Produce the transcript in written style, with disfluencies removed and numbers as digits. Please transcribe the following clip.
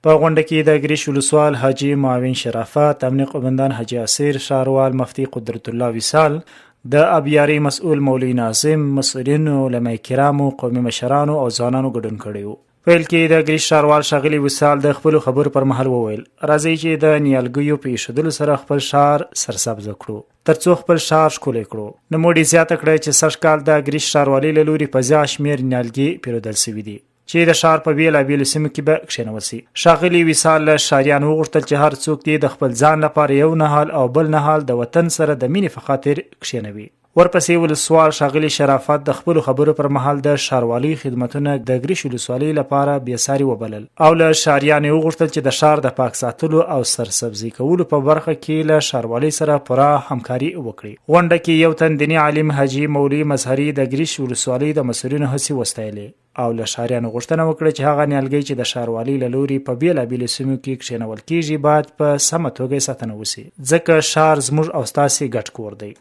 په غونډه کې د ګریش ولسوال حاجي معاون شرافت، امنیه قومندان حاجي اسیر، ښاروال مفتي قدرت الله وصال، د ابیارۍ مسؤل مولوي ناظم، مسؤلینو، علماء کرامو، قومي مشرانو او ځوانانو ګډون کړی وو. پیل کې د ګریش ښاروال ښاغلي وصال د خپلو خبرو پر مهال وویل، راځئ چې د نیالګیو په ایښودلو سره خپل ښار سرسبزه کړو، ترڅو خپل ښار ښکلی کړو. نوموړي زیاته کړه چې سږ کال د ګریش ښاروالۍ له لوري په زیات شمېر نیالګي پیرودل شوي دي، چې د ښار په بېلابېلو سیمو کې به کښېنول شي. ښاغلي وصال له ښاریانو وغوښتل چې هر څوک دې د خپل ځان لپاره یو نهال او بل نهال د وطن سره د مینې په خاطر کښېنوي. ورپسې ولسوال ښاغلي شرافت د خپلو خبرو پر مهال د ښاروالۍ خدمتونه د ګریش ولسوالۍ لپاره بې ساري وبلل او له ښاریانو یې وغوښتل چې د ښار د پاک ساتلو او سرسبزي کولو په برخه کې له ښاروالۍ سره پوره همکاري وکړي. غونډه کې یو تن دیني عالم حاجي مولوي مظهري د ګریش ولسوالۍ د مسؤلینو هڅې وستایلې او له ښاریانو غوښتنه وکړه چې هغه نیالګۍ چې د ښاروالۍ له لوري په بېلابېلو سیمو کې کښېنول کېږي باید په سمه توګه یې ساتنه وشي، ځکه ښار زموږ او ستاسې ګډ کور دی.